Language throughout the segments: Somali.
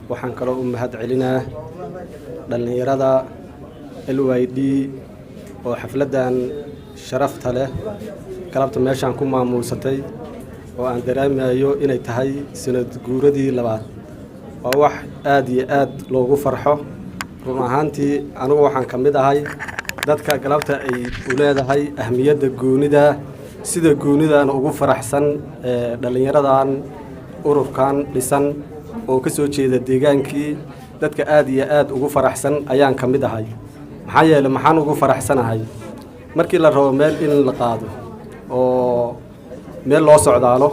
Waxaan kaloo u mahad celinaa dhallinyarada LYD oo xafladdan sharafta leh galabta meeshaan ku maamuusatay, oo aan dareemayo inay tahay sanad guuradii labaad. Waa wax aad iyo aad loogu farxo. Run ahaantii, anigu waxaan ka mid ahay dadka galabta ay u leedahay ahmiyadda goonida, sida goonidan ugu faraxsan dhallinyaradan ururkan dhisan oo ka soo jeeda deegaankii. Dadka aad iyo aad ugu faraxsan ayaan ka mid ahay. Maxaa yeeley, maxaan ugu faraxsanahay? Markii la rabo meel in la qaado oo meel loo socdaalo,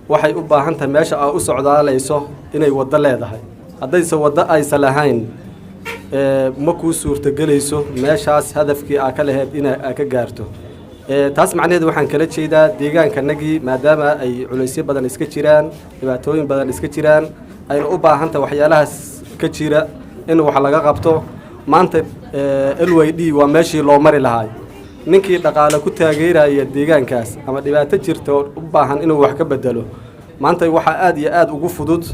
waxay u baahan tahay meesha aa u socdaalayso inay waddo leedahay. Haddayse waddo aysan lahayn, ma kuu suurtagelayso meeshaas hadafkii aa ka lahayd ina aa ka gaarto. Taas macnaheedu waxaan kala jeedaa deegaankanagii, maadaama ay culaysyo badan iska jiraan, dhibaatooyin badan iska jiraan, ayna u baahan tahay waxyaalahaas ka jira in wax laga qabto. Maanta LYD waa meeshii loo mari lahaay. Ninkii dhaqaale ku taageeraya deegaankaas ama dhibaato jirta oo u baahan inuu wax ka bedelo, maanta waxaa aad iyo aad ugu fudud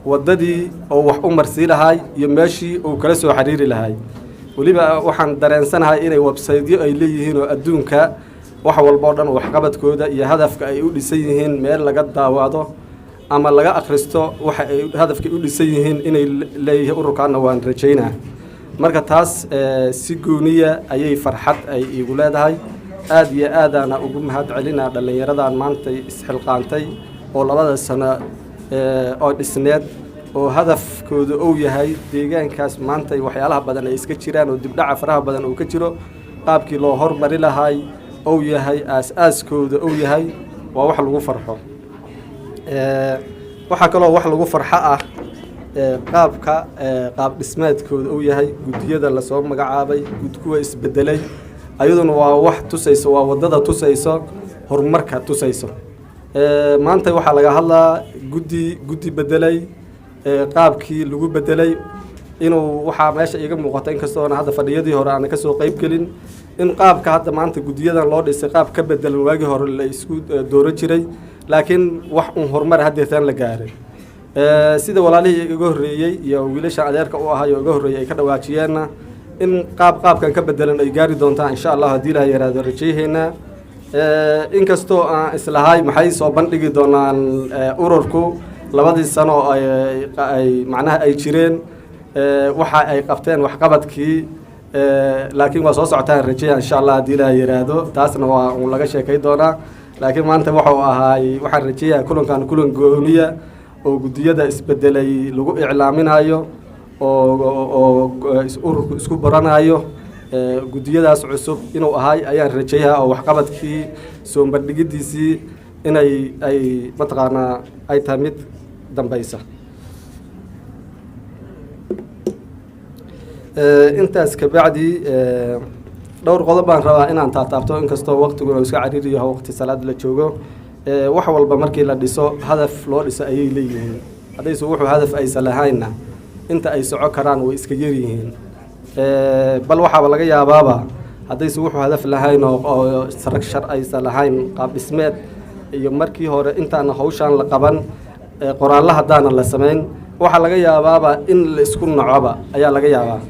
waddadii oo wax u marsii lahaay iyo meeshii uu kala soo xiriiri lahaay. Weliba waxaan dareensanahay inay websiteyo ay leeyihiin oo adduunka wax walba oo dhan waxqabadkooda iyo hadafka ay u dhisan yihiin meel laga daawado ama laga akhristo waxa ay hadafka u dhisan yihiin inay leeyihiin ururkaana waan rajaynaa. Marka taas si gooniya ayay farxad ay iigu leedahay. Aad iyo aadaana ugu mahad celinaa dhallinyaradan maantay isxilqaantay oo 2da sano oo dhisneed oo hadafkooda uu yahay deegaankaas maantay waxyaalaha badan ay iska jiraan oo dibdhaca faraha badan uu ka jiro qaabkii loo hormari lahay uu yahay aas-aaskooda uu yahay. Waa wax lagu farxo. Waxaa kaloo wax lagu farxo ah qaabka qaab dhismeedkooda uu yahay, guddiyada lasoo magacaabay, gud kuwa isbedelay, ayaduna waa wax tusayso, waa waddada tusayso, horumarka tusayso. Maanta waxaa laga hadlaa guddi guddi bedelay, qaabkii lagu bedelay inuu waxaa meesha iiga muuqata, inkastoona hadda fadhiyadii hore aana kasoo qeyb gelin, in qaabka hadda maanta guddiyadan loo dhisay qaab ka bedelan waagii hore la isku dooran jiray, laakiin wax un horumar haddeertaan la gaaray. Sida walaalihii iga horreeyey iyo wiilashan adeerka u ahay oo iga horreeyey ay ka dhawaajiyeenna, in qaab qaabkan ka bedelan ay gaari doontaan, insha Allah, haddii Ilaah yaraado, rajayaheena. Inkastoo aan islahay maxay soo bandhigi doonaan ururku labadii sano ay macnaha ay jireen, waxa ay qabteen, waxqabadkii, laakiin waa soo socotaan rajaya, insha Allah, haddii Ilaah yiraahdo. Taasna waa un laga sheekay doonaa, laakiin maanta wuxuu ahaay, waxaan rajeeyaa kulankan kulan gooniya oo guddiyada isbedelay lagu iclaaminayo oo ururku isku baranayo guddiyadaas cusub inuu ahay ayaan rajayaa, oo waxqabadkii soo bandhigidiisii inay ay mataqaanaa ay tahay mid dambaysa. Intaas kabacdi, dhowr qodob baan rabaa inaan taataabto, inkastoo waqtiguna uu iska cariiri yaho, waqti salaad la joogo. Wax walba markii la dhiso hadaf loo dhiso ayay leeyihiin. Haddayse wuxuu hadaf aysan lahaynna, inta ay soco karaan way iska yaryihiin. Bal waxaaba laga yaabaaba haddayse wuxuu hadaf lahayn oo structure aysan lahayn, qaab dhismeed iyo markii hore intaana hawshaan la qaban, qoraallo haddaana la samayn, waxaa laga yaabaaba in la isku nacoba ayaa laga yaabaa.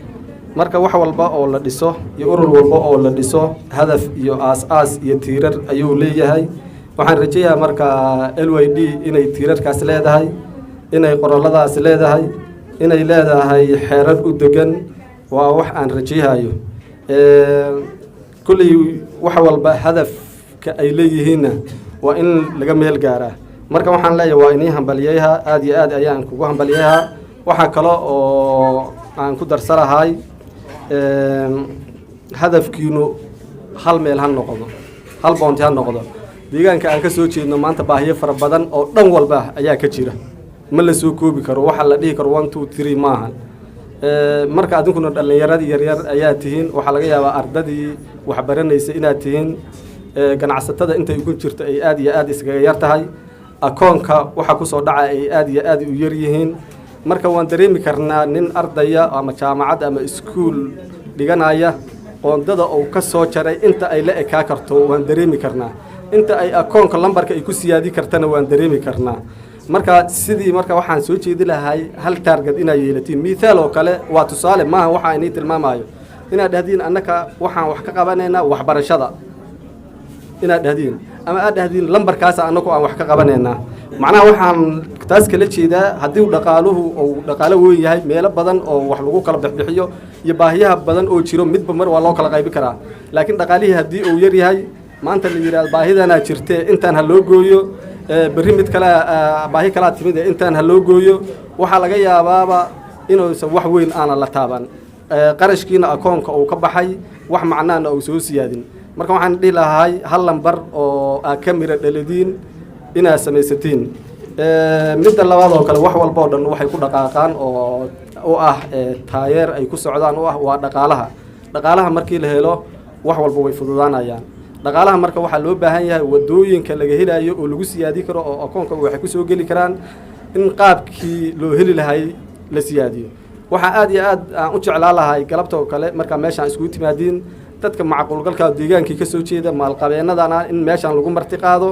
Marka wax walba oo la dhiso iyo urur walba oo la dhiso hadaf iyo aas-aas iyo tiirar ayuu leeyahay. Waxaan rajayaa marka LYD inay tiirarkaas leedahay, inay qoralladaas leedahay, inay leedahay xeerar u degan. Waa wax aan rajayahayo. Kulley wax walba hadafka ay leeyihiinna waa in laga meel gaaraa. Marka waxaan leeyahay, waa inii hambaliyeyha, aada iyo aad ayaan kugu hambaliyeyha. Waxaa kale oo aan ku darsanahay, hadafkiinu hal meel ha noqdo, hal point ha noqdo. Deegaanka aan ka soo jeedno maanta baahiyo fara badan oo dhan walba ayaa ka jira. Ma la soo koobi karo, waxa la dhihi karo one, two, three maaha. Marka adinkuna dhallinyaradii yaryar ayaa tihiin, waxaa laga yaabaa ardadii waxbaranaysa inaad tihiin, ganacsatada intay ugu jirto ay aada iyo aada iskaga yar tahay, akoonka waxa kusoo dhaca ay aada iyo aada u yar yihiin. Marka waan dareemi karnaa nin ardaya ama jaamacad ama iskuul dhiganaya qoondada uu ka soo jaray inta ay la ekaa karto waan dareemi karnaa, inta ay akoonka lambarka ay ku siyaadi kartana waan dareemi karnaa. Marka sidii marka waxaan soo jeedi lahay hal target inaad yeelatiin. Mithaal oo kale, waa tusaale, maaha waxaa inii tilmaamayo, inaad dhahdiin annaka waxaan wax ka qabanaynaa waxbarashada, inaad dhahdiin ama aad dhahdiin lambarkaasa annagu aan wax ka qabanaynaa. Macnaha waxaan taas kala jeedaa, haddii dhaqaaluhu uu dhaqaalo weyn yahay, meelo badan oo wax lagu kala bixbixiyo iyo baahiyaha badan oo jiro midba mar waa loo kala qaybi karaa. Laakiin dhaqaalihii haddii uu yar yahay, maanta la yidhahdo baahidanaa jirte, intaan ha loo gooyo, berri mid kale baahi kalaa timid ee intaan ha loo gooyo, waxaa laga yaabaaba inuusan wax weyn aanan la taaban, qarashkiina akoonka uu ka baxay, wax macnaana uu soo siyaadin. Marka waxaan dhihi lahay hal lambar oo aa ka mira dhaladiin inaad samaysatiin. Midda labaad oo kale, wax walba oo dhan waxay ku dhaqaaqaan oo u ah taayeer ay ku socdaan u ah waa dhaqaalaha. Dhaqaalaha markii la helo, wax walba way fududaanayaan. Dhaqaalaha marka waxaa loo baahan yahay wadooyinka laga helayo oo lagu siyaadi karo oo akoonka waxay ku soo geli karaan, in qaabkii loo heli lahay la siyaadiyo. Waxaa aad iyo aad aan u jeclaa lahay galabta oo kale markaa meeshaan iskugu timaadiin dadka macquulgalka deegaankii ka soo jeeda, maalqabeennadana in meeshaan lagu marti qaado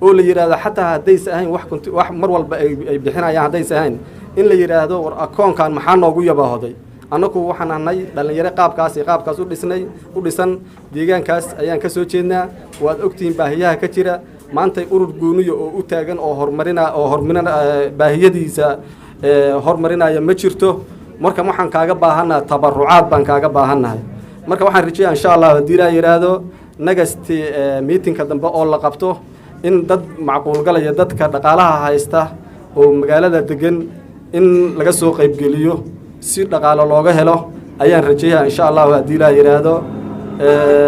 oo la yidhaahdo, xataa haddaysa ahayn wax wax mar walba ay bixinayaan, haddaysa ahayn, in la yidhaahdo war akoonkan maxaa noogu yabaahoday? Annagu waxaan ahnay dhallinyaro qaabkaas iyo qaabkaas u dhisnay, u dhisan, deegaankaas ayaan ka soo jeednaa. Waad ogtihiin baahiyaha ka jira. Maantay urur gooniya oo u taagan oo horumarina oo horumarina baahiyadiisa horumarinaya ma jirto. Marka waxaan kaaga baahannahay tabarucaad baan kaaga baahannahay. Marka waxaan rajeeyaa, insha Allah, haddii ilaa yidhaahdo, next meetingka dambe oo la qabto, in dad macquulgalaya, dadka dhaqaalaha haysta oo magaalada degan, in laga soo qaybgeliyo si dhaqaalo looga helo ayaan rajeeyaa, insha Allahu, haddii ilaa yidhaahdo.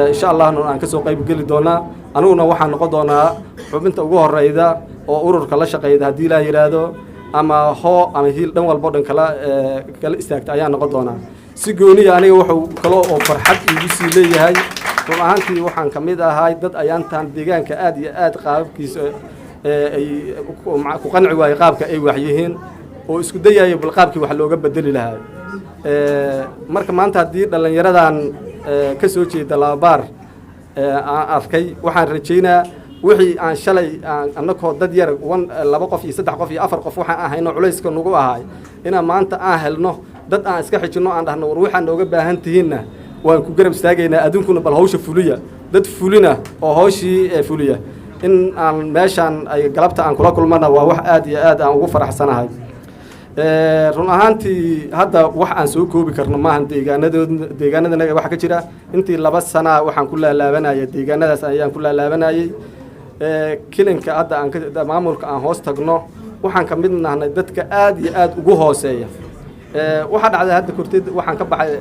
Insha Allahna aan ka soo qaybgeli doonaa. Aniguna waxaan noqon doonaa xubinta ugu horeyda oo ururka la shaqeyda, haddii ilaa yidhaahdo, ama hoo ama hiil dhan walbo dhan kala istaagta ayaan noqon doonaa. Si gooniya aniga wuxuu kaloo oo farxad iigu sii leeyahay, run ahaantii waxaan ka mid ahay dad ayaantan deegaanka aad iyo aad qaababkiisa ay ku qanci waayey, qaabka ay wax yihiin, oo isku dayayo bal qaabkii wax looga bedeli lahaa. Marka maanta haddii dhallinyaradan ka soo jeeda Lababaar aan arkay, waxaan rajaynaa wixii aan shalay annakoo dad yar, wan laba qof iyo saddex qof iyo afar qof waxaan ahayno, culayska nagu ahaay, inaan maanta aan helno dad aan iska xijinno, aan dhahno war waxaan nooga baahan tihiinna waan ku garab istaagaynaa, adduunkuna bal hawsha fuliya, dad fulina oo hawshii fuliya in aan meeshaan ay galabta aan kula kulmana waa wax aad iyo aad aan ugu faraxsanahay. Run ahaantii hadda wax aan soo koobi karno maahan deegaanadood deegaanadanaga waxa ka jira. Intii 2 sanaa waxaan ku laalaabanayay deegaanadaas ayaan ku laalaabanayay. Kilinka hadda aan maamulka aan hoos tagno, waxaan ka mid nahnay dadka aad iyo aad ugu hooseeya. Waxaa dhacday hadda korteed, waxaan ka baxay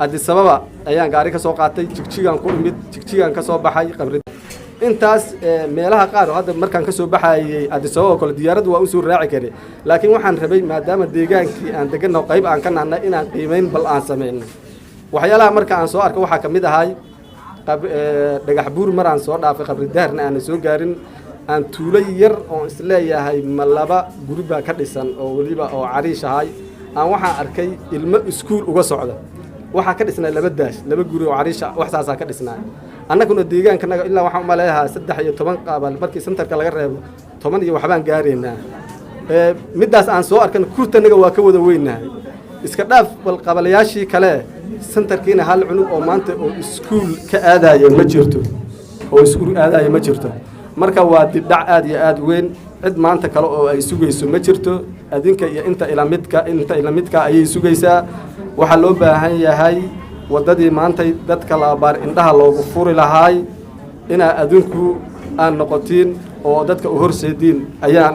Addis Ababa ayaan gaari ka soo qaatay, Jigjigaan ku imid, Jigjigaan ka soo baxay, Qabri intaas meelaha qaar. Hadda markaan ka soo baxayay Addis Ababa oo kale, diyaaraddu waa usoo raaci kare, laakiin waxaan rabay, maadaama deegaankii aan deganno qayb aan ka nahnay, inaan qiimeyn bal aan samayno. Waxyaalaha marka aan soo arkay waxaa ka mid ahay Dhagax Buur mar aan soo dhaafay, Qabri Daharna aanan soo gaarin, aan tuulo yar oon isleeyahay ma laba guri baa ka dhisan oo weliba oo cariish ahay, aan waxaan arkay ilmo iskuul uga socda. Waxaa ka dhisnaa laba daash, laba guri oo cariisha, wax saasaa ka dhisnaa. Annaguna deegaankanaga ilaa waxaan umaleeyahaa 13 qaabal, markii centerka laga reebo 10 iyo waxbaan gaaraynaa. Middaas aan soo arkan kurtanaga waa ka wada weynahay, iska dhaaf bal qabalayaashii kale, centerkiina hal cunug oo maanta oo iskuul ka aadaya ma jirto, oo iskuul aadaya ma jirto. Marka waa dibdhac aad iyo aad weyn. Cid maanta kale oo ay sugayso ma jirto, adinka iyo inta ilamidka inta ilamidka ayay sugaysaa. Waxaa loo baahan yahay waddadii maantay dadka Laabaar indhaha loogu furi lahaay inaa adinku aan noqotiin oo dadka u horseediin ayaan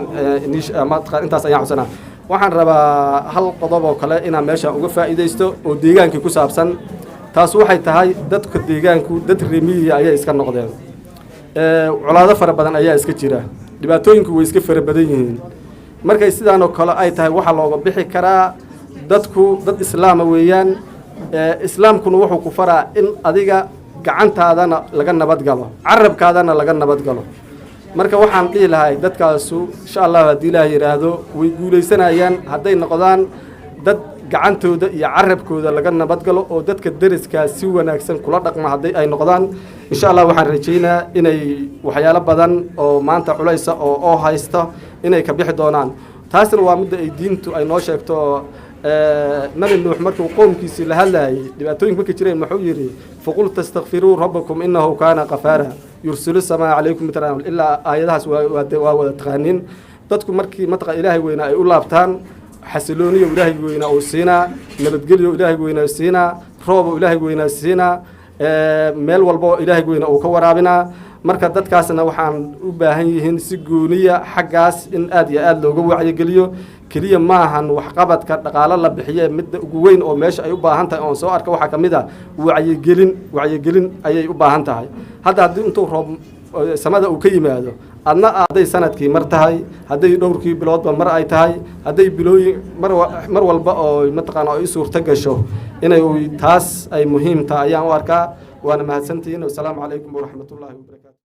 intaas ayaan xusanaa. Waxaan rabaa hal qodob oo kale inaan meeshaan uga faa'iidaysto oo deegaankii ku saabsan. Taas waxay tahay, dadka deegaanku dad remiyiya ayay iska noqdeen, colaado fara badan ayaa iska jira, dhibaatooyinku way iska fara badan yihiin. Markay sidaanoo kale ay tahay, waxaa looga bixi karaa, dadku dad islaama weeyaan, islaamkuna wuxuu ku faraa in adiga gacantaadana laga nabad galo, carabkaadana laga nabad galo. Marka waxaan dhihi lahay dadkaasu, insha Allahu, haddii Ilaah yidhaahdo, way guulaysanayaan hadday noqdaan Dad gacantooda iyo carabkooda laga nabadgalo oo dadka deriskaa si wanaagsan kula dhaqma hadday ay noqdaan, insha Allah waxaan rajaynaa inay waxyaalo badan oo maanta culaysa oo haysta inay ka bixi doonaan. Taasna waa midda ay diintu ay noo sheegto. Nabi Nuux markuu qoomkiisii la hadlayay, dhibaatooyinka markay jireen, muxuu yidhi? فقلت استغفروا ربكم إنه كان غفارا يرسل السماء عليكم مدرارا. Ilaa aayadahaas waa wada taqaaniin. Dadku markii mataqa Ilaahay weynaa ay u laabtaan, xasilooniyo Ilaahay weynaa uu siinaa, nabadgelyo Ilaahay weynaa siinaa, roobo Ilaahay weynaa siinaa, meel walba oo Ilaahay weynaa uu ka waraabinaa. Marka dadkaasna waxaan u baahan yihiin si gooniya xaggaas in aad iyo aad looga wacyigeliyo. Keliya maahan waxqabadka dhaqaalo la bixiye. Midda ugu weyn oo meesha ay u baahan tahay oon soo arka waxaa ka mid a wacyigelin. Wacyigelin ayay u baahan tahay. Hadda haddii intuu roob samada uu ka yimaado, adna hadday sanadkii mar tahay, hadday dhowrkii biloodba mar ay tahay, hadday bilooyin mar walba oo mataqaana ay u suurto gasho, inay taas ay muhiim tahay ayaan u arkaa. Waana mahadsantihiin. Wasalaamu calaykum waraxmatullaahi wabarakaatu.